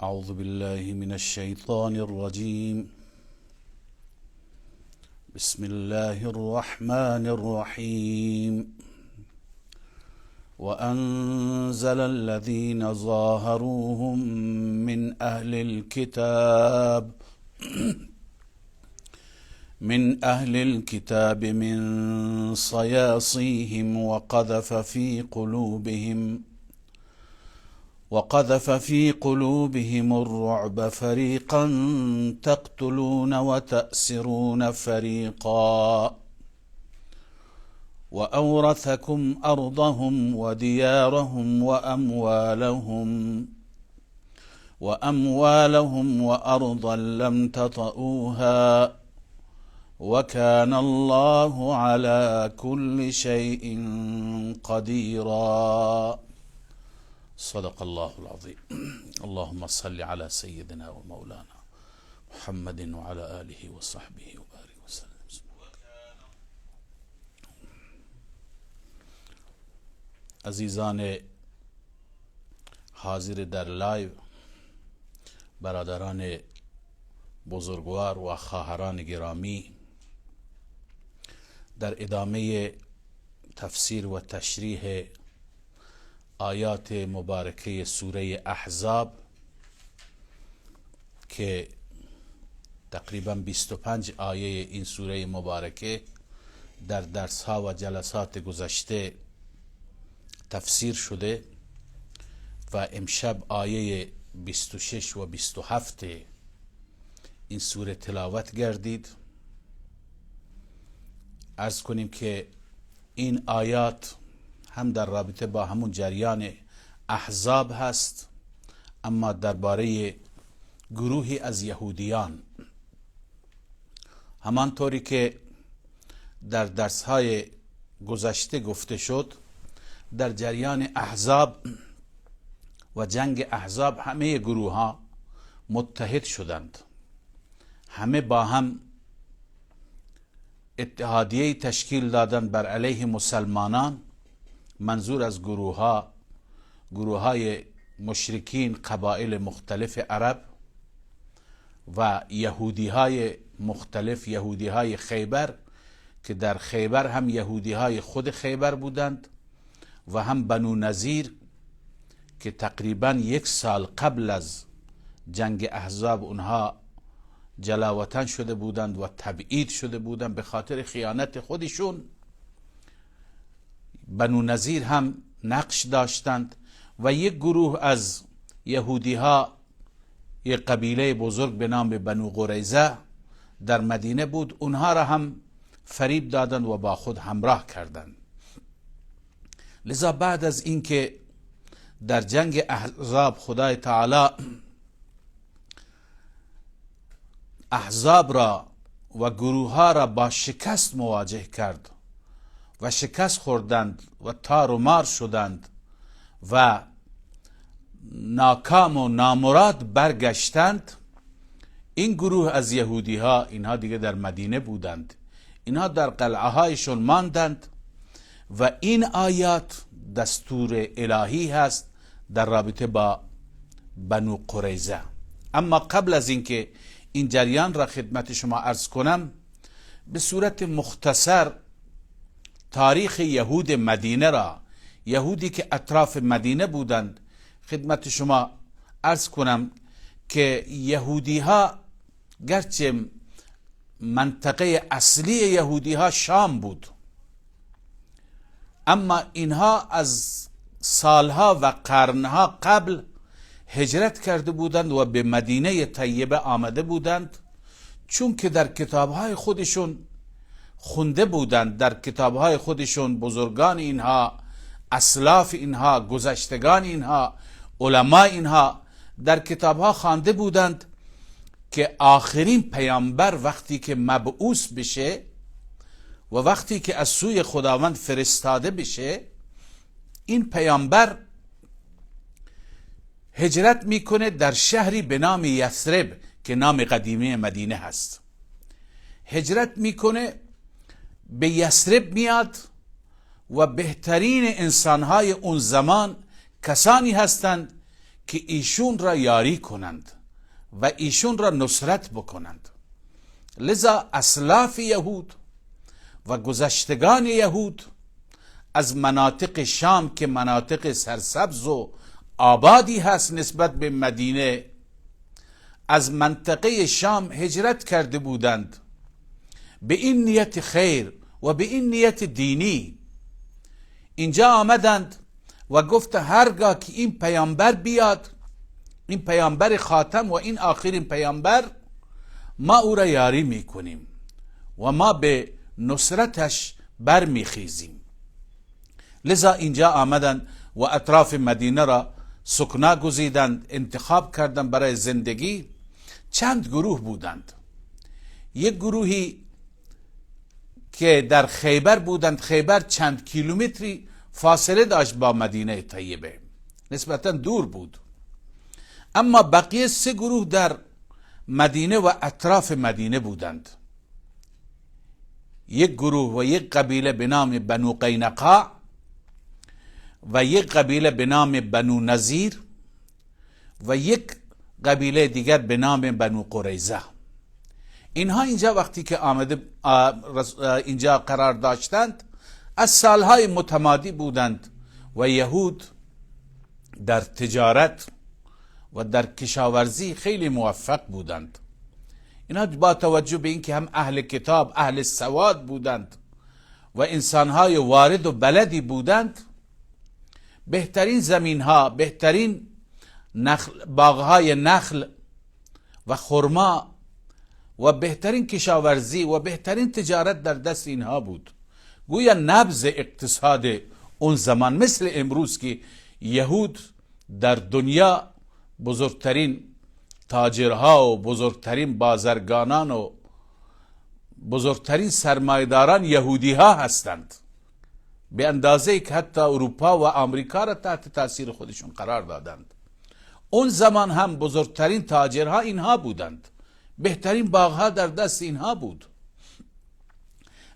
أعوذ بالله من الشيطان الرجيم. بسم الله الرحمن الرحيم. وأنزل الذين ظاهروهم من أهل الكتاب من صياصيهم وقذف في قلوبهم الرعب فريقا تقتلون وتأسرون فريقا وأورثكم أرضهم وديارهم وأموالهم وأرضا لم تطئوها وكان الله على كل شيء قديرا. صدق الله العظيم. اللهم صل على سيدنا ومولانا محمد وعلى آله وصحبه وبارك وسلم. عزیزان حاضر در live، برادران بزرگوار و خواهران گرامی، در ادامه تفسیر و تشریح آیات مبارکه سوره احزاب که تقریبا 25 آیه این سوره مبارکه در درس ها و جلسات گذشته تفسیر شده و امشب آیه 26 و 27 این سوره تلاوت گردید. عرض کنیم که این آیات هم در رابطه با همون جریان احزاب هست، اما درباره گروهی از یهودیان، همانطوری که در درس‌های گذشته گفته شد، در جریان احزاب و جنگ احزاب همه گروه ها متحد شدند، همه با هم اتحادیه تشکیل دادند بر علیه مسلمانان. منظور از گروه ها، گروه های مشرکین، قبایل مختلف عرب و یهودی های مختلف، یهودی های خیبر که در خیبر هم یهودی های خود خیبر بودند و هم بنو نظیر که تقریبا 1 سال قبل از جنگ احزاب اونها جلاوطن شده بودند و تبعید شده بودند به خاطر خیانت خودشون. بنو نظیر هم نقش داشتند و یک گروه از یهودی ها، یک قبیله بزرگ به نام بنو قریظه در مدینه بود، اونها را هم فریب دادند و با خود همراه کردند. لذا بعد از اینکه در جنگ احزاب خدای تعالی احزاب را و گروه ها را با شکست مواجه کرد و شکست خوردند و تار و مار شدند و ناکام و نامراد برگشتند، این گروه از یهودی ها، اینها دیگه در مدینه بودند، اینها در قلعه هایشون ماندند و این آیات دستور الهی هست در رابطه با بنو قریظه. اما قبل از اینکه این جریان را خدمت شما عرض کنم، به صورت مختصر تاریخ یهود مدینه را، یهودی که اطراف مدینه بودند، خدمت شما عرض کنم که یهودی ها گرچه منطقه اصلی یهودی ها شام بود، اما اینها از سالها و قرنها قبل هجرت کرده بودند و به مدینه طیبه آمده بودند، چون که در کتابهای خودشون خونده بودند، در کتابهای خودشون بزرگان اینها، اسلاف اینها، گذشتگان اینها، علماء اینها در کتابها خوانده بودند که آخرین پیامبر وقتی که مبعوث بشه و وقتی که از سوی خداوند فرستاده بشه، این پیامبر هجرت میکنه در شهری به نام یثرب که نام قدیمی مدینه هست. هجرت میکنه به یثرب میاد و بهترین انسانهای اون زمان کسانی هستند که ایشون را یاری کنند و ایشون را نصرت بکنند. لذا اسلاف یهود و گذشتگان یهود از مناطق شام که مناطق سرسبز و آبادی هست نسبت به مدینه، از منطقه شام هجرت کرده بودند به این نیت خیر و به این نیت دینی. اینجا آمدند و گفت هرگاه که این پیامبر بیاد، این پیامبر خاتم و این آخرین پیامبر، ما او را یاری میکنیم و ما به نصرتش برمیخیزیم. لذا اینجا آمدند و اطراف مدینه را سکنا گزیدند، انتخاب کردند برای زندگی. چند گروه بودند. یک گروهی که در خیبر بودند، خیبر چند کیلومتری فاصله داشت با مدینه طیبه، نسبتا دور بود. اما بقیه سه گروه در مدینه و اطراف مدینه بودند. یک گروه و یک قبیله به نام بنو قینقاع و یک قبیله به نام بنو نظیر و یک قبیله دیگر به نام بنو قریظه. اینها اینجا وقتی که آمده اینجا قرار داشتند، از سالهای متمادی بودند و یهود در تجارت و در کشاورزی خیلی موفق بودند. اینها با توجه به اینکه هم اهل کتاب، اهل سواد بودند و انسانهای وارد و بلدی بودند، بهترین زمینها، بهترین نخل، باغهای نخل و خرما و بهترین کشاورزی و بهترین تجارت در دست اینها بود. گویا نبض اقتصاد اون زمان، مثل امروز که یهود در دنیا بزرگترین تاجرها و بزرگترین بازرگانان و بزرگترین سرمایه‌داران یهودی ها هستند، به اندازه که حتی اروپا و آمریکا را تحت تاثیر خودشون قرار دادند. اون زمان هم بزرگترین تاجرها اینها بودند، بهترین باغها در دست اینها بود.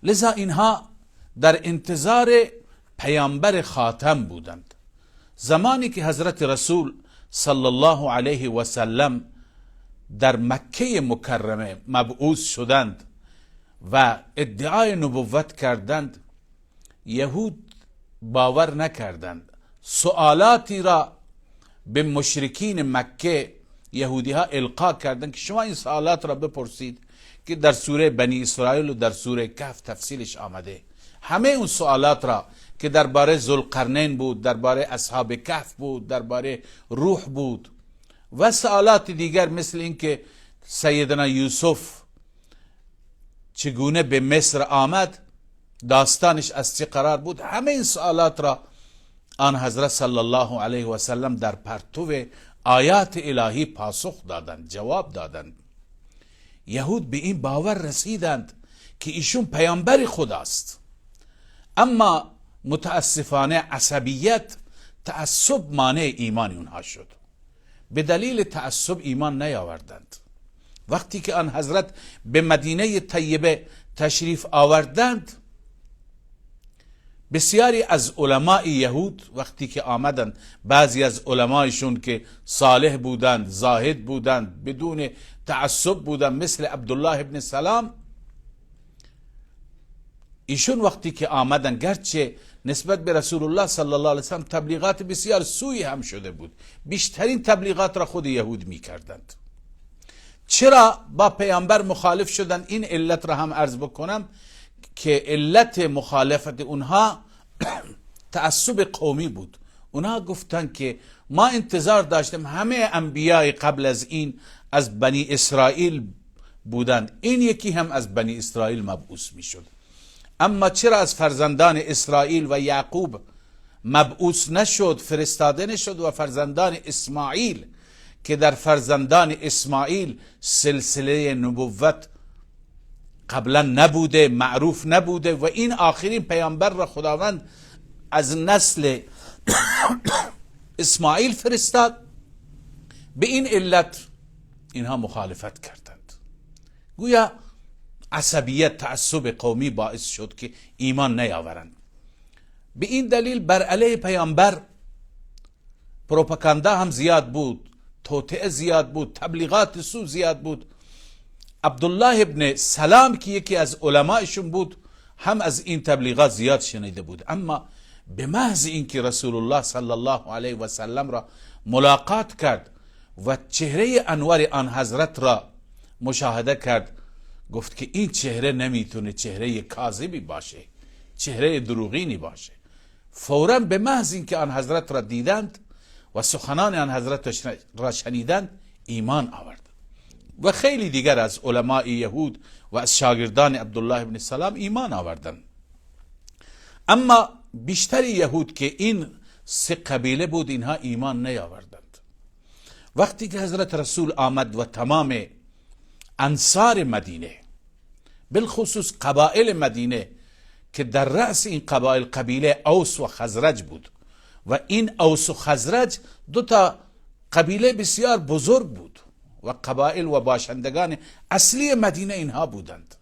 لذا اینها در انتظار پیامبر خاتم بودند. زمانی که حضرت رسول صلی الله علیه و سلم در مکه مکرمه مبعوث شدند و ادعای نبوت کردند، یهود باور نکردند. سوالاتی را به مشرکین مکه یهودی ها القا کردند که شما این سوالات را بپرسید که در سوره بنی اسرائیل و در سوره کهف تفصیلش آمده. همه اون سوالات را که درباره ذوالقرنین بود، درباره اصحاب کهف بود، درباره روح بود و سوالات دیگر مثل اینکه سیدنا یوسف چگونه به مصر آمد، داستانش از چه قرار بود، همه این سوالات را آن حضرت صلی الله علیه و سلم در پرتو آیات الهی پاسخ دادند، جواب دادند. یهود به این باور رسیدند که ایشون پیامبر خداست، اما متاسفانه عصبیت، تعصب مانع ایمان اونها شد. به دلیل تعصب ایمان نیاوردند. وقتی که آن حضرت به مدینه طیبه تشریف آوردند، بسیاری از علماء یهود وقتی که آمدند، بعضی از علمایشون که صالح بودند، زاهد بودند، بدون تعصب بودند، مثل عبدالله ابن سلام، ایشون وقتی که آمدن، گرچه نسبت به رسول الله صلی الله علیه وسلم تبلیغات بسیار سوی هم شده بود، بیشترین تبلیغات را خود یهود می کردند. چرا با پیامبر مخالف شدند؟ این علت را هم عرض بکنم که علت مخالفت اونها تعصب قومی بود. اونها گفتند که ما انتظار داشتیم همه انبیای قبل از این از بنی اسرائیل بودند، این یکی هم از بنی اسرائیل مبعوث میشد، اما چرا از فرزندان اسرائیل و یعقوب مبعوث نشد، فرستاده نشد و فرزندان اسماعیل که در فرزندان اسماعیل سلسله نبوت قبلا نبوده، معروف نبوده و این آخرین پیامبر را خداوند از نسل اسماعیل فرستاد، به این علت اینها مخالفت کردند. گویا عصبیت، تعصب قومی باعث شد که ایمان نیاورند. به این دلیل بر علیه پیامبر پروپاگاندا هم زیاد بود، توطئه زیاد بود، تبلیغات سو زیاد بود. عبدالله ابن سلام که یکی از علمایشون بود هم از این تبلیغات زیاد شنیده بود، اما به محض اینکه رسول الله صلی الله علیه و سلم را ملاقات کرد و چهره انور آن حضرت را مشاهده کرد، گفت که این چهره نمیتونه چهره کاذبی باشه، چهره دروغینی باشه. فورا به محض اینکه آن حضرت را دیدند و سخنان آن حضرت را شنیدند ایمان آورد. و خیلی دیگر از علماء یهود و از شاگردان عبدالله ابن سلام ایمان آوردند. اما بیشتر یهود که این سه قبیله بود اینها ایمان نیاوردند. وقتی که حضرت رسول آمد و تمام انصار مدینه، بالخصوص قبایل مدینه که در رأس این قبایل قبیله اوس و خزرج بود و این اوس و خزرج دو تا قبیله بسیار بزرگ بود و قبایل و باشندگان اصلی مدینه اینها بودند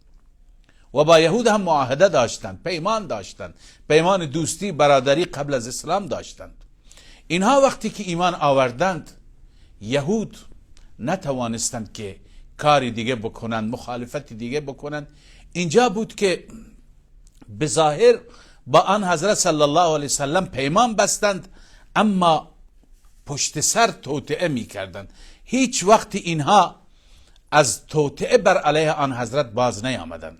و با یهود هم معاهده داشتند، پیمان داشتند، پیمان دوستی برادری قبل از اسلام داشتند. اینها وقتی که ایمان آوردند، یهود نتوانستند که کاری دیگه بکنند، مخالفت دیگه بکنند. اینجا بود که بظاهر با آن حضرت صلی الله علیه وسلم پیمان بستند، اما پشت سر توطئه می کردند. هیچ وقت اینها از توطئه بر علیه آن حضرت باز نیامدند.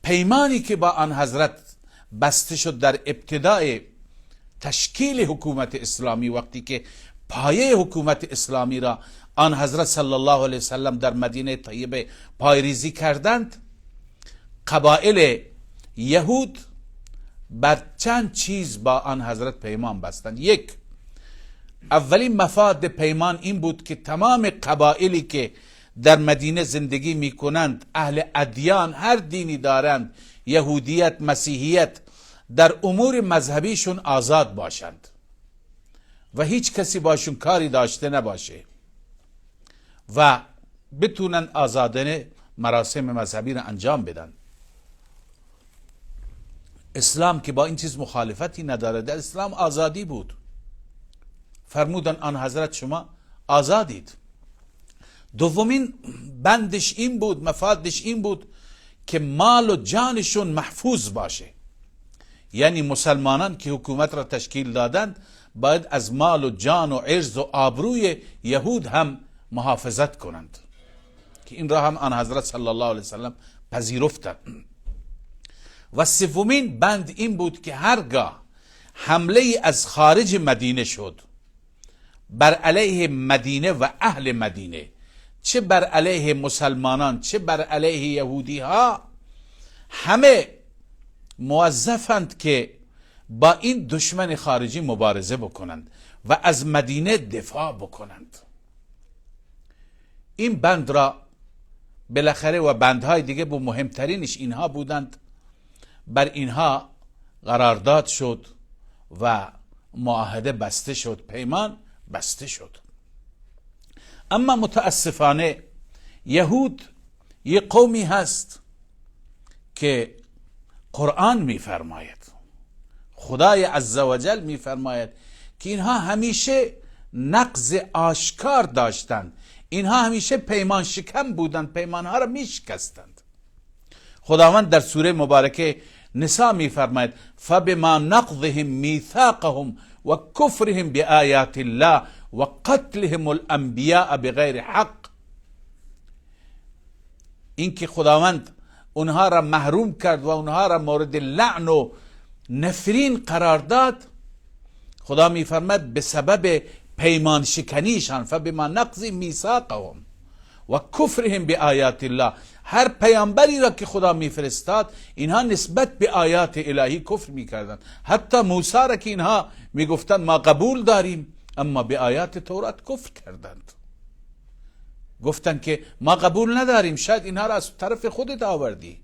پیمانی که با آن حضرت بسته شد در ابتدای تشکیل حکومت اسلامی، وقتی که پایه حکومت اسلامی را آن حضرت صلی الله علیه وسلم در مدینه طیبه پایریزی کردند، قبایل یهود بر چند چیز با آن حضرت پیمان بستند. یک، اولین مفاد پیمان این بود که تمام قبایلی که در مدینه زندگی می کنند، اهل ادیان، هر دینی دارند، یهودیت، مسیحیت، در امور مذهبیشون آزاد باشند و هیچ کسی باشون کاری داشته نباشه و بتونن آزادانه مراسم مذهبی را انجام بدن. اسلام که با این چیز مخالفتی نداره، در اسلام آزادی بود. فرمودن آن حضرت شما آزادید. دومین بندش این بود، مفادش این بود که مال و جانشون محفوظ باشه. یعنی مسلمانان که حکومت را تشکیل دادند باید از مال و جان و عرض و آبروی یهود هم محافظت کنند که این را هم آن حضرت صلی الله علیه وسلم پذیرفتند. و سومین بند این بود که هرگاه حمله از خارج مدینه شد بر علیه مدینه و اهل مدینه، چه بر علیه مسلمانان چه بر علیه یهودی ها، همه موظفند که با این دشمن خارجی مبارزه بکنند و از مدینه دفاع بکنند. این بند را بالاخره و بندهای دیگه با مهمترینش اینها بودند، بر اینها قرارداد شد و معاهده بسته شد، پیمان بسته شد. اما متاسفانه یهود یه قومی هست که قرآن میفرماید، خدای عزوجل میفرماید که اینها همیشه نقض آشکار داشتند، اینها همیشه پیمان شکن بودند، پیمانها را میشکستند. خداوند در سوره مبارکه نساء میفرماید فبما نقضهم میثاقهم و کفرهم بآیات الله و قتلهم الانبیاء بغیر حق. اینکه خداوند اونها را محروم کرد و اونها را مورد لعن و نفرین قرار داد، خدا میفرماید به سبب پیمان شکنیشان، فبما نقض میثاقهم و کفرهم بآیات الله. هر پیامبری را که خدا میفرستاد اینها نسبت به آیات الهی کفر میکردند. حتی موسی را که اینها میگفتند ما قبول داریم، اما به آیات تورات کفر کردند، گفتند که ما قبول نداریم، شاید اینها را از طرف خودت آوردی.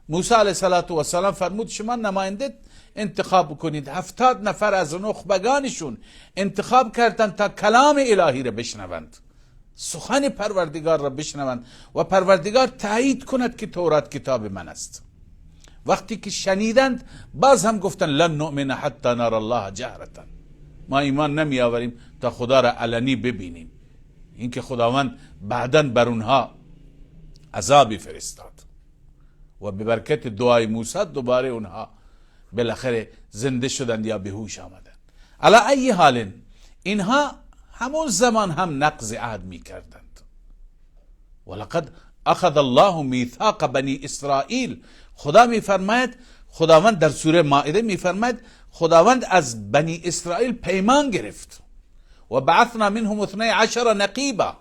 موسی علیه السلام فرمود شما نماینده انتخاب کنید. 70 نفر از نخبگانشون انتخاب کردند تا کلام الهی را بشنوند، سخن پروردگار را بشنوند و پروردگار تایید کند که تورات کتاب من است. وقتی که شنیدند باز هم گفتند لن نؤمن حتی نرى الله جهرة. ما ایمان نمی آوریم تا خدا را علنی ببینیم. اینکه خداوند بعداً بر اونها عذابی فرستاد و به برکت دعای موسی دوباره اونها بالاخره زنده شدند یا به هوش آمدند. علی ای حال اینها همون زمان هم نقض عهد می کردند. ولقد اخذ الله میثاق بنی اسرائیل. خدا می فرماید، خداوند در سوره مائده می فرماید خداوند از بنی اسرائیل پیمان گرفت. و بعثنا منهم 12 نقیبا.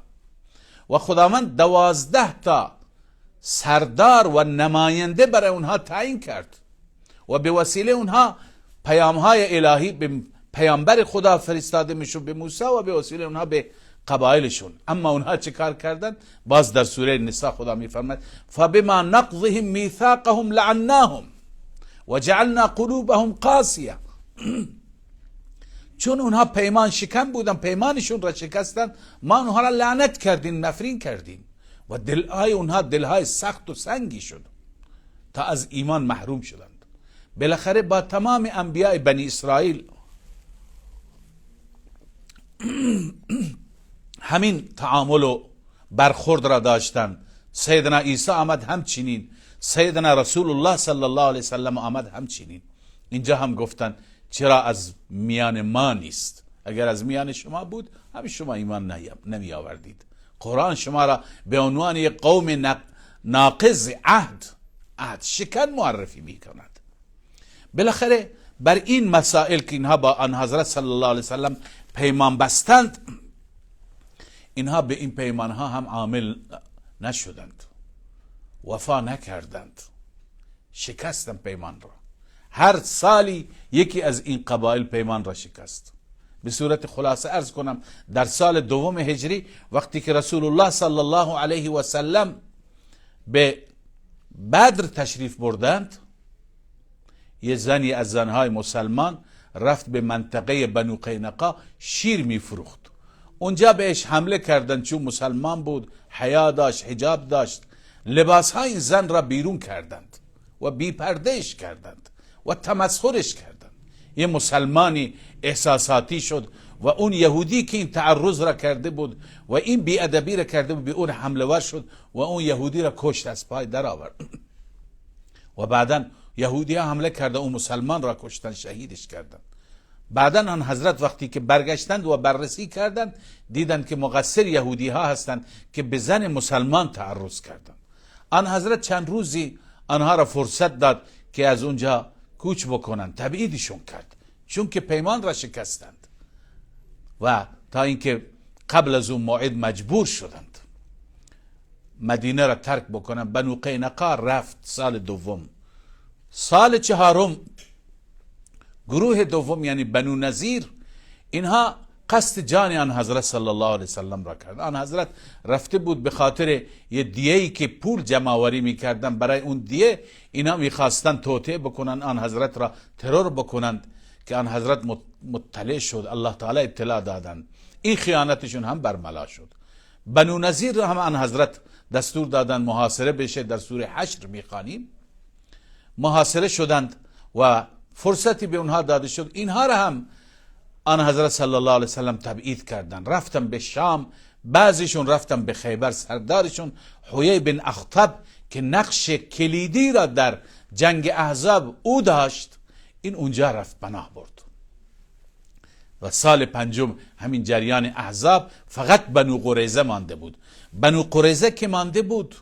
و خداوند 12 تا سردار و نماینده برای اونها تعیین کرد و به وسیله اونها پیامهای الهی به پیامبر خدا فرستاده میشد، به موسی، و به وسیله اونها به قبایلشون. اما اونها چه کار کردند؟ باز در سوره نساء خدا میفرماید فبما نقضهم میثاقهم لعناهم وجعلنا قلوبهم قاسیه. چون اونها پیمان شکن بودن، پیمانشون را شکستن، ما اونها را لعنت کردیم، نفرین کردیم و دلهای اونها دلهای سخت و سنگی شد تا از ایمان محروم شدند. بالاخره با تمام انبیاء بنی اسرائیل همین تعامل و برخورد را داشتند. سیدنا عیسی آمد همچنین، سیدنا رسول الله صلی الله علیه وسلم آمد همچنین. اینجا هم گفتند چرا از میان ما نیست؟ اگر از میان شما بود هم شما ایمان نمی آوردید. قرآن شما را به عنوان یک قوم ناقض عهد، عهد شکن معرفی می کند. بالاخره بر این مسائل که اینها با آن حضرت صلی الله علیه وسلم پیمان بستند، اینها به این پیمانها هم عامل نشدند، وفا نکردند، شکستند پیمان را. هر سالی یکی از این قبایل پیمان را شکست. به صورت خلاصه عرض کنم، در سال دوم هجری وقتی که رسول الله صلی الله علیه و سلم به بدر تشریف بردند، یه زنی از زنهای مسلمان رفت به منطقه بنو قینقاع، شیر میفروخت. اونجا بهش حمله کردند، چون مسلمان بود، حیا داشت، حجاب داشت، لباسهای این زن را بیرون کردند و بی پردهش کردند و تمسخرش کردند. یه مسلمانی احساساتی شد و اون یهودی که این تعرض را کرده بود و این بی‌ادبی را کرده بود به اون حمله ور شد و اون یهودی را کشت، از پای در آورد. و بعدا یهودی ها حمله کرده اون مسلمان را کشتن، شهیدش کردند. بعدا آن حضرت وقتی که برگشتند و بررسی کردند، دیدند که مقصر یهودی ها هستند که به زن مسلمان تعرض کردند. آن حضرت چند روزی آنها را فرصت داد که از اونجا کوچ بکنند، تبعیدشون کرد، چون که پیمان را شکستند و تا اینکه قبل از اون موعد مجبور شدند مدینه را ترک بکنند. بنو قینقاع رفت سال دوم. سال چهارم گروه دوم یعنی بنو نظیر، اینها قصد جان آن حضرت صلی الله علیه وسلم را کرد. آن حضرت رفته بود به خاطر یه دیه‌ای که پول جمع آوری میکردن، برای اون دیه اینا میخواستن توطئه بکنن، آن حضرت را ترور بکنند که آن حضرت مطلع شد، الله تعالی اطلاع دادن. این خیانتشون هم برملا شد. بنو نظیر را هم آن حضرت دستور دادن محاصره بشه، در سوره حشر میخوانیم محاصره شدند و فرصتی به اونها داده شد. اینها را هم آن حضرت صلی الله علیه وسلم تبعید کردن، رفتن به شام، بعضیشون رفتن به خیبر. سردارشون حیی بن اخطب که نقش کلیدی را در جنگ احزاب او داشت، این اونجا رفت پناه برد. و سال پنجم همین جریان احزاب فقط بنو قریظه مانده بود. بنو قریظه که مانده بود،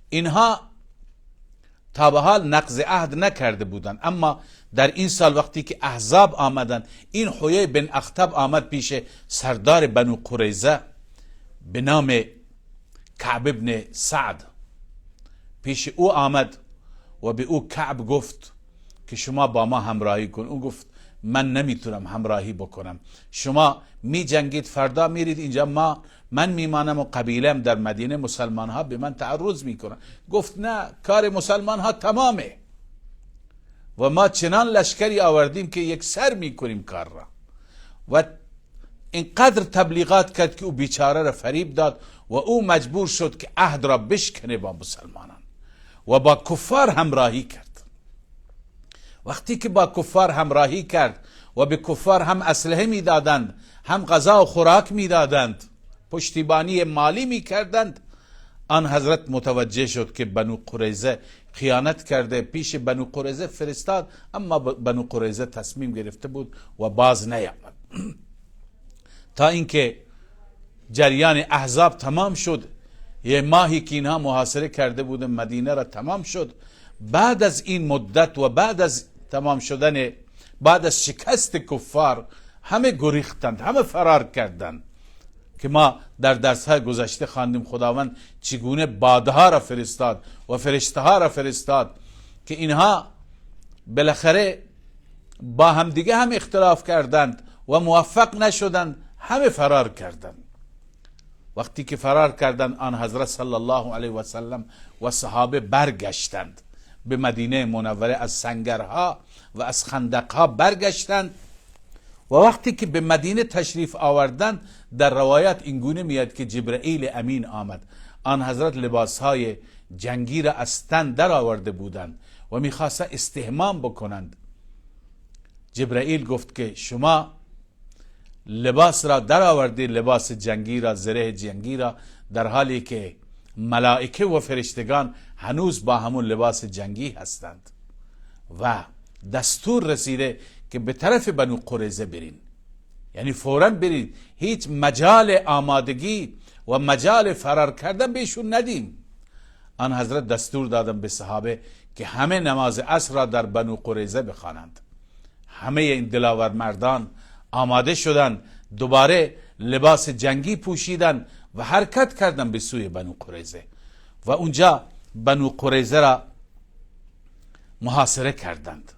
اینها تا به حال نقض عهد نکرده بودند، اما در این سال وقتی که احزاب آمدند، این حیی بن اخطب آمد پیش سردار بنو قریظه به نام کعب ابن سعد. پیش او آمد و به او کعب گفت که شما با ما همراهی کن. او گفت من نمیتونم همراهی بکنم، شما می جنگید، فردا میرید اینجا، من میمانم و قبیلم در مدینه، مسلمان ها به من تعرض میکنن. گفت نه، کار مسلمان ها تمامه و ما چنان لشکری آوردیم که یک سر میکنیم کار را. و اینقدر تبلیغات کرد که او بیچاره را فریب داد و او مجبور شد که عهد را بشکنه با مسلمانان و با کفار همراهی کرد. وقتی که با کفار همراهی کرد و به کفار هم اسلحه میدادند، هم غذا و خوراک میدادند، پشتیبانی مالی میکردند. آن حضرت متوجه شد که بنو قریظه خیانت کرده، پیش بنو قریظه فرستاد، اما بنو قریظه تصمیم گرفته بود و باز نیامد تا اینکه جریان احزاب تمام شد. یه ماهی که اینها محاصره کرده بود مدینه را تمام شد. بعد از این مدت و بعد از تمام شدن، بعد از شکست کفار، همه گریختند، همه فرار کردند که ما در درس‌های گذشته خواندیم خداوند چگونه بادها را فرستاد و فرشته‌ها را فرستاد که اینها بالاخره با همدیگه هم اختلاف کردند و موفق نشدند، همه فرار کردند. وقتی که فرار کردند، آن حضرت صلی الله علیه و سلم و صحابه برگشتند به مدینه منوره، از سنگرها و از خندقها برگشتند و وقتی که به مدینه تشریف آوردند، در روایت اینگونه میاد که جبرئیل امین آمد. آن حضرت لباسهای جنگی را از تن در آورده بودند و میخواست استحمام بکنند. جبرئیل گفت که شما لباس را در آوردی، لباس جنگی را، زره جنگی را، در حالی که ملائکه و فرشتگان هنوز با همون لباس جنگی هستند و دستور رسیده که به طرف بنو قریظه برین، یعنی فوراً برین، هیچ مجال آمادگی و مجال فرار کردن بهشون ندیم. آن حضرت دستور دادن به صحابه که همه نماز عصر را در بنو قریظه بخوانند. همه این دلاور مردان آماده شدند، دوباره لباس جنگی پوشیدن و حرکت کردن به سوی بنو قریظه و اونجا بنو قریظه را محاصره کردند.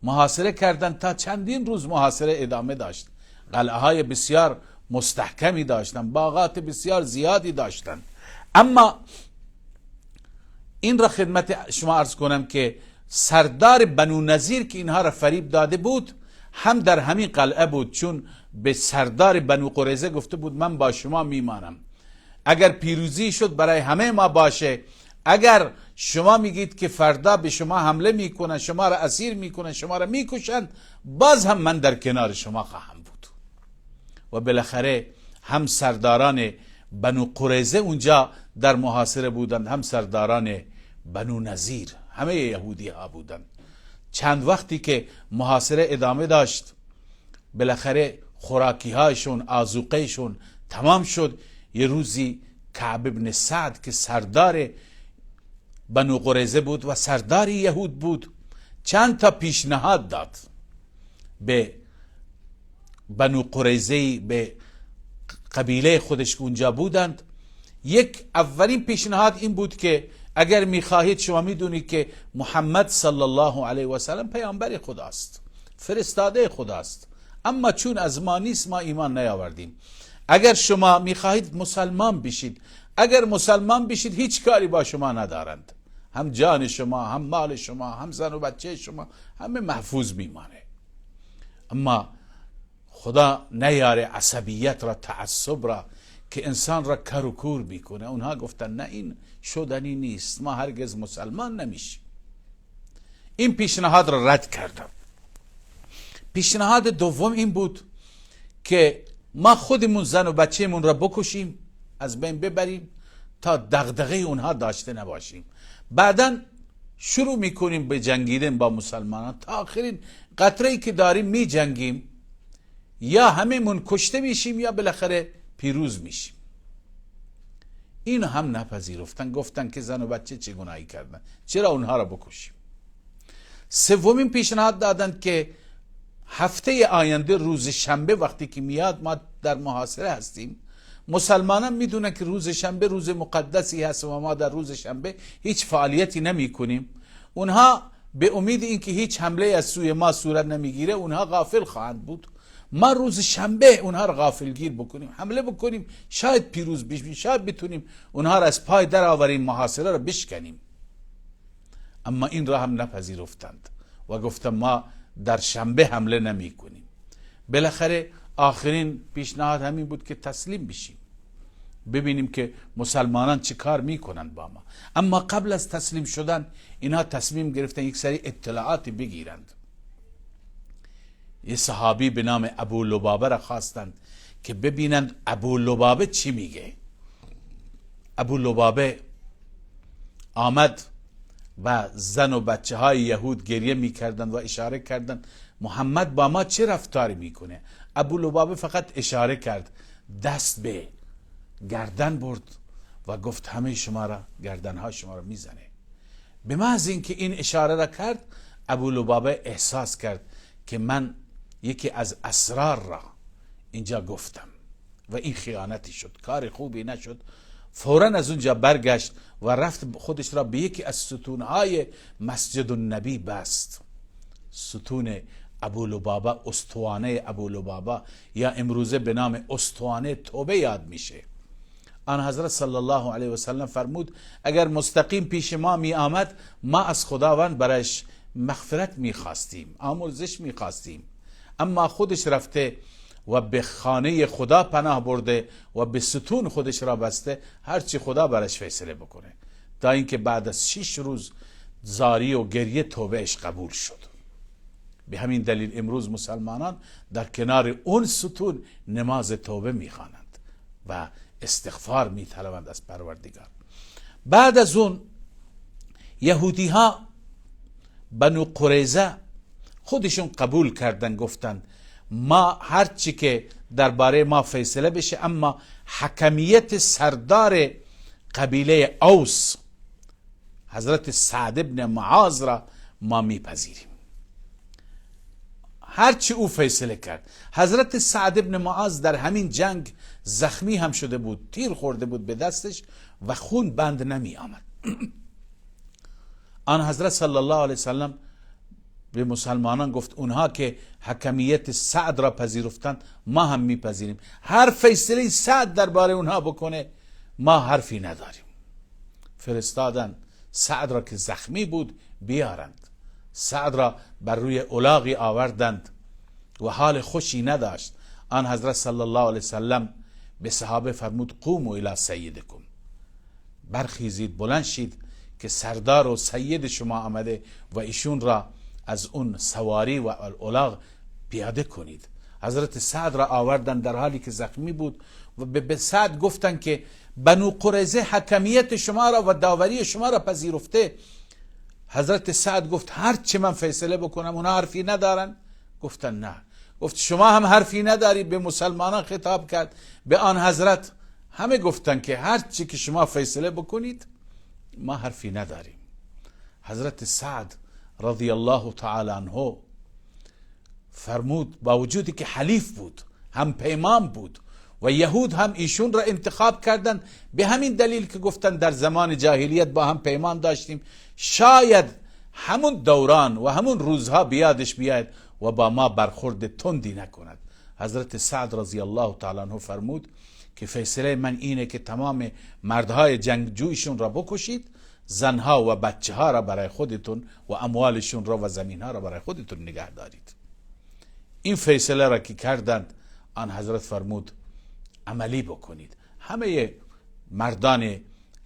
محاصره کردند تا چندین روز محاصره ادامه داشت. قلعه های بسیار مستحکمی داشتند، باغات بسیار زیادی داشتند. اما این را خدمت شما عرض کنم که سردار بنو نضیر که اینها را فریب داده بود هم در همین قلعه بود، چون به سردار بنو قریظه گفته بود من با شما میمانم، اگر پیروزی شد برای همه ما باشه، اگر شما میگید که فردا به شما حمله میکنن، شما را اسیر میکنن، شما را میکشن، باز هم من در کنار شما خواهم بود. و بالاخره هم سرداران بنو قریظه اونجا در محاصره بودند، هم سرداران بنو نضیر، همه یهودی ها بودند. چند وقتی که محاصره ادامه داشت، بالاخره خوراکی هایشون، آذوقهشون تمام شد. یه روزی کعب ابن سعد که سردار بنو قریظه بود و سردار یهود بود، چند تا پیشنهاد داد به بنو قریظه، به قبیله خودش که اونجا بودند. یک اولین پیشنهاد این بود که اگر میخواهید، شما میدونید که محمد صلی الله علیه و سلم پیامبر خداست، فرستاده خداست، اما چون از ما نیست ما ایمان نیاوردیم. اگر شما میخواهید مسلمان بشید، اگر مسلمان بشید هیچ کاری با شما ندارند، هم جان شما، هم مال شما، هم زن و بچه شما، همه محفوظ میمانه. اما خدا نیاره عصبیت را، تعصب را که انسان را کر و کور میکنه. اونها گفتن نه، این شدنی نیست، ما هرگز مسلمان نمیشیم. این پیشنهاد را رد کردم. پیشنهاد دوم این بود که ما خودمون زن و بچه‌مون را بکشیم، از بین ببریم تا دغدغه اونها داشته نباشیم. بعداً شروع میکنیم به جنگیدن با مسلمانان تا آخرین قطره‌ای که داریم میجنگیم، یا همه‌مون کشته میشیم یا بالاخره پیروز میشیم. این هم نپذیرفتن، گفتن که زن و بچه چه گناهی کردن، چرا اونها را بکشیم. سومین پیشنهاد دادن که هفته آینده روز شنبه وقتی که میاد، ما در محاصره هستیم، مسلمانان میدونن که روز شنبه روز مقدسی هست و ما در روز شنبه هیچ فعالیتی نمی کنیم. اونها به امید اینکه هیچ حمله از سوی ما صورت نمیگیره، اونها غافل خواهند بود. ما روز شنبه اونها رو غافلگیر بکنیم، حمله بکنیم، شاید پیروز بشیم، شاید بتونیم اونها رو از پای در آوریم، محاصره رو بشکنیم. اما این را هم نپذیرفتند و گفتن ما در شنبه حمله نمی کنیم. بالاخره آخرین پیشنهاد همین بود که تسلیم بشیم، ببینیم که مسلمانان چه کار میکنند با ما. اما قبل از تسلیم شدن اینها تصمیم گرفتن یک سری اطلاعاتی بگیرند. یه صحابی به نام ابو لبابه را خواستند که ببینند ابو لبابه چی میگه. ابو لبابه آمد و زن و بچه های یهود گریه میکردند و اشاره کردند محمد با ما چه رفتاری میکنه. ابو لبابه فقط اشاره کرد، دست به گردن برد و گفت همه شما را، گردنها شما را میزنه. به محض اینکه این اشاره را کرد، ابو لبابه احساس کرد که من یکی از اسرار را اینجا گفتم و این خیانتی شد، کار خوبی نشد. فوراً از اونجا برگشت و رفت خودش را به یکی از ستونهای مسجد النبی بست. ستون ابو لبابه، استوانه ابو لبابه یا امروزه به نام استوانه توبه یاد میشه. آن حضرت صلی الله علیه و سلم فرمود اگر مستقیم پیش ما می آمد، ما از خداوند برایش مغفرت می خواستیم، آمرزش می خواستیم، اما خودش رفته و به خانه خدا پناه برده و به ستون خودش را بسته، هرچی خدا برش فیصله بکنه، تا اینکه بعد از 6 روز زاری و گریه توبهش قبول شد. به همین دلیل امروز مسلمانان در کنار اون ستون نماز توبه میخوانند و استغفار میطلبند از پروردگار. بعد از اون یهودی ها بنو قریظه خودشون قبول کردن، گفتند ما هرچی که درباره ما فیصله بشه، اما حکمیت سردار قبیله اوس حضرت سعد بن معاذ را ما میپذیریم. هرچی او فیصله کرد. حضرت سعد بن معاذ در همین جنگ زخمی هم شده بود، تیر خورده بود به دستش و خون بند نمی آمد. آن حضرت صلی الله علیه وسلم به مسلمانان گفت اونها که حکمیت سعد را پذیرفتند ما هم میپذیریم، هر فیصله سعد درباره اونها بکنه ما حرفی نداریم. فرستادن سعد را که زخمی بود بیارند. سعد را بر روی الاغی آوردند و حال خوشی نداشت. آن حضرت صلی الله علیه وسلم به صحابه فرمود قوموا الی سیدکم، برخیزید، بلند شید که سردار و سید شما آمده و ایشون را از اون سواری و الاغ پیاده کنید. حضرت سعد را آوردن در حالی که زخمی بود و به سعد گفتن که بنو قریظه حکمیت شما را و داوری شما را پذیرفته. حضرت سعد گفت هر چه من فیصله بکنم اونا حرفی ندارن؟ گفتن نه. گفت شما هم حرفی نداری؟ به مسلمانان خطاب کرد، به آن حضرت. همه گفتن که هر چی که شما فیصله بکنید ما حرفی نداریم. حضرت سعد رضی الله تعالی عنه فرمود با وجودی که حلیف بود، هم پیمان بود و یهود هم ایشون را انتخاب کردند به همین دلیل که گفتن در زمان جاهلیت با هم پیمان داشتیم، شاید همون دوران و همون روزها بیادش بیاید و با ما برخورد تندی نکند. حضرت سعد رضی الله تعالی عنه فرمود که فیصله من اینه که تمام مردهای جنگجویشون را بکشید، زنها و بچه ها را برای خودتون و اموالشون را و زمین ها را برای خودتون نگه دارید. این فیصله را که کردند، آن حضرت فرمود عملی بکنید. همه مردان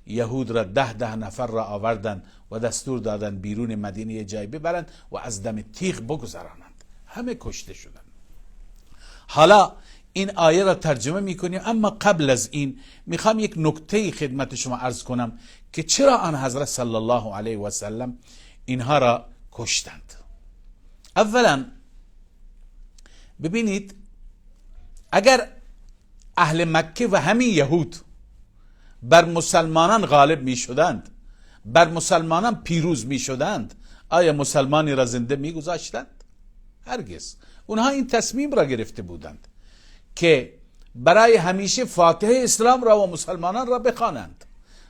یهود را 10 نفر را آوردند و دستور دادند بیرون مدینه یه جای ببرند و از دم تیغ بگذرانند. همه کشته شدند. حالا این آیه را ترجمه میکنیم، اما قبل از این میخوام یک نکته خدمت شما عرض کنم که چرا آن حضرت صلی الله علیه و سلم اینها را کشتند. اولا ببینید، اگر اهل مکه و همین یهود بر مسلمانان غالب می شدند، بر مسلمانان پیروز می شدند، آیا مسلمانی را زنده می گذاشتند؟ هرگز. اونها این تصمیم را گرفته بودند که برای همیشه فاتحه اسلام را و مسلمانان را بخوانند،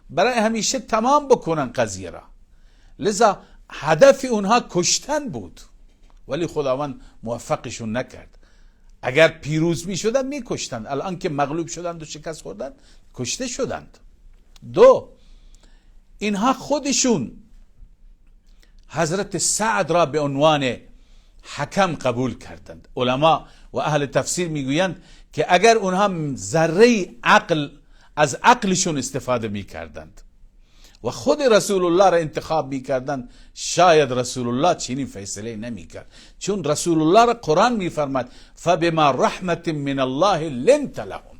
برای همیشه تمام بکنند قضیه را. لذا هدف اونها کشتن بود، ولی خداوند موفقشون نکرد. اگر پیروز می شدند می کشتند، الان که مغلوب شدند و شکست خوردند کشته شدند. دو، اینها خودشون حضرت سعد را به عنوان حکم قبول کردند. علما و اهل تفسیر میگویند که اگر اونها ذره عقل از عقلشون استفاده میکردند و خود رسول الله را انتخاب میکردند، شاید رسول الله چنین فیصله نمیکرد، چون رسول الله را قرآن میفرماد فبما رحمت من الله لنت لهم،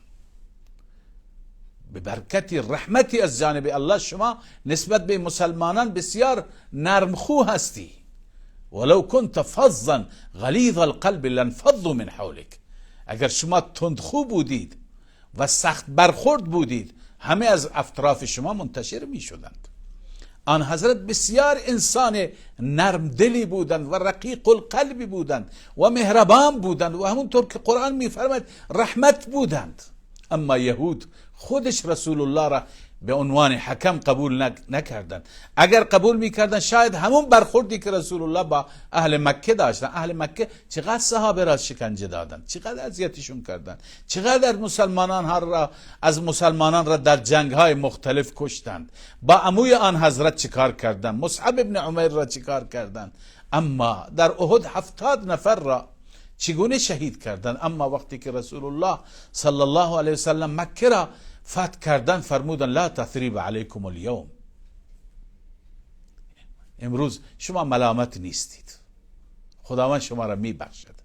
به برکت رحمتی از جانب الله شما نسبت به مسلمانان بسیار نرمخو هستی. ولو كنت فظا غلیظ القلب لانفضوا من حولک، اگر شما تندخو بودید و سخت برخورد بودید همه از اطراف شما منتشر می شدند. آن حضرت بسیار انسان نرم دلی بودند و رقیق القلب بودند و مهربان بودند و همونطور که قرآن می فرماید رحمت بودند. اما یهود خودش رسول الله را به عنوان حکم قبول نکردند. اگر قبول میکردن شاید همون برخوردی که رسول الله با اهل مکه داشتن. اهل مکه چقدر صحابه را شکنجه دادن، چقدر اذیتشون کردن، چقدر از مسلمانان را در جنگ های مختلف کشتند. با عموی آن حضرت چیکار کردن، مصعب ابن عمیر را چیکار کردن. اما در احد 70 نفر را چگونه شهید کردن. اما وقتی که رسول الله صلی الله علیه وسلم مکه را فتح کردن فرمودن لا تثریب علیکم الیوم، امروز شما ملامت نیستید، خداوند شما را میبخشد.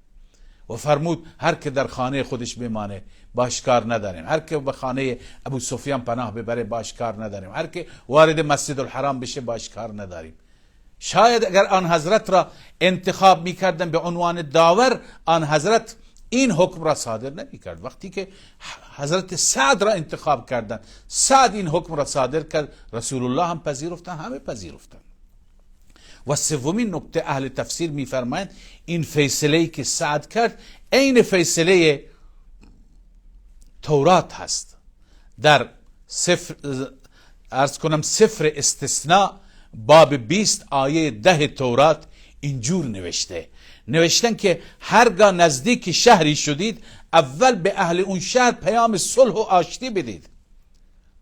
و فرمود هر که در خانه خودش بمانه باش کار نداریم، هر که به خانه ابو سفیان پناه ببره باش کار نداریم، هر که وارد مسجد الحرام بشه باش کار نداریم. شاید اگر آن حضرت را انتخاب میکردن به عنوان داور، آن حضرت این حکم را صادر نمی کرد. وقتی که حضرت سعد را انتخاب کردند، سعد این حکم را صادر کرد، رسول الله هم پذیرفتن، همه پذیرفتن. و سومین نکته اهل تفسیر میفرمایند این فیصله که سعد کرد عین فیصله تورات هست. در سفر عرض کنم سفر استثناء باب 20 آیه 10 تورات اینجور نوشته، نوشتن که هرگاه نزدیک شهری شدید اول به اهل اون شهر پیام صلح و آشتی بدید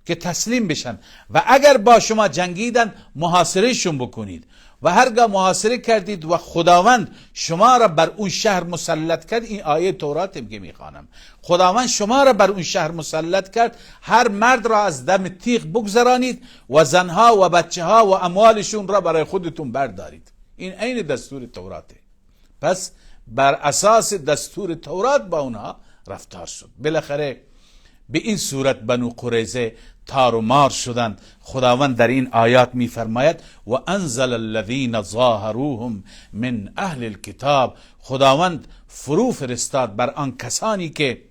که تسلیم بشن، و اگر با شما جنگیدن محاصرهشون بکنید، و هرگاه محاصره کردید و خداوند شما را بر اون شهر مسلط کرد، این آیه تورات که میخوانم، خداوند شما را بر اون شهر مسلط کرد، هر مرد را از دم تیغ بگذرانید و زنها و بچه ها و اموالشون را برای خودتون بردارید. این عین دستور توراته. پس بر اساس دستور تورات با اونها رفتار شد. بالاخره به این صورت بنو قریظه تار و مار شدند. خداوند در این آیات میفرماید و انزل الذین ظاهروهم من اهل الکتاب، خداوند فرو فرستاد بر آن کسانی که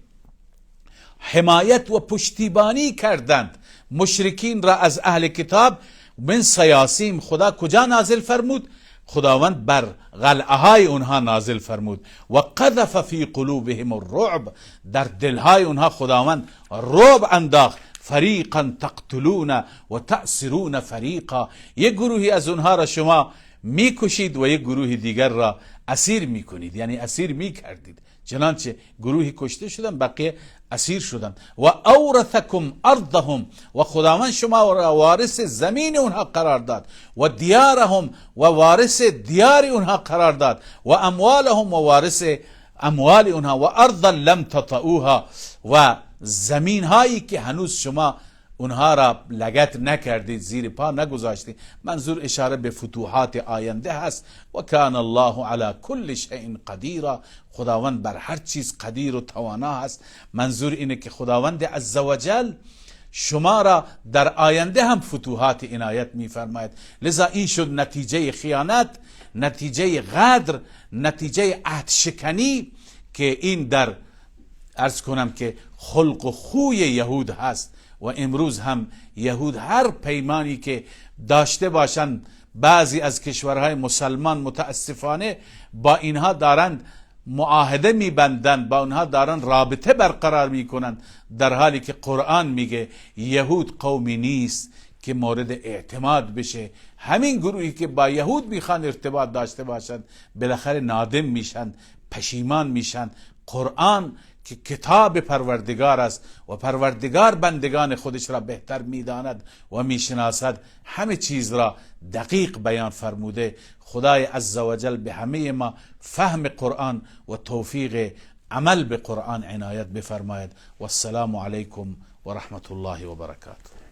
حمایت و پشتیبانی کردند مشرکین را از اهل کتاب، من صیاصیم. خدا کجا نازل فرمود؟ خداوند بر قلعه های اونها نازل فرمود. و قذف فی قلوبهم الرعب، در دلهای اونها خداوند رعب انداخت. فریقا تقتلون و تأسرون فریقا، یک گروهی از اونها را شما میکشید و یک گروه دیگر را اسیر میکنید، یعنی اسیر میکردید. چنانچه گروهی کشته شدن، بقیه اسیر شدن. و اورثکم ارضهم، و خداوند شما را وارث زمین اونها قرار داد، و دیارهم، و وارث دیار اونها قرار داد، و اموالهم، و وارث اموال اونها، و ارضا لم تطئوها، و زمین هایی که هنوز شما اونها را لگت نکردید، زیر پا نگذاشتید. منظور اشاره به فتوحات آینده هست. و کان الله علی کل شیء قدیرا، خداوند بر هر چیز قدیر و توانا هست. منظور اینه که خداوند عزوجل شما را در آینده هم فتوحات عنایت میفرماید. لذا این شد نتیجه خیانت، نتیجه غدر، نتیجه عهد شکنی که این در عرض کنم که خلق و خوی یهود هست. و امروز هم یهود هر پیمانی که داشته باشند، بعضی از کشورهای مسلمان متاسفانه با اینها دارند معاهده میبندند، با اونها دارن رابطه برقرار میکنند، در حالی که قرآن میگه یهود قومی نیست که مورد اعتماد بشه. همین گروهی که با یهود میخوان ارتباط داشته باشند بالاخره نادم میشن، پشیمان میشن. قرآن که کتاب پروردگار است و پروردگار بندگان خودش را بهتر میداند و میشناسد، همه چیز را دقیق بیان فرموده. خدای عزوجل به همه ما فهم قرآن و توفیق عمل به قرآن عنایت بفرماید. و السلام علیکم و رحمت الله و برکاته.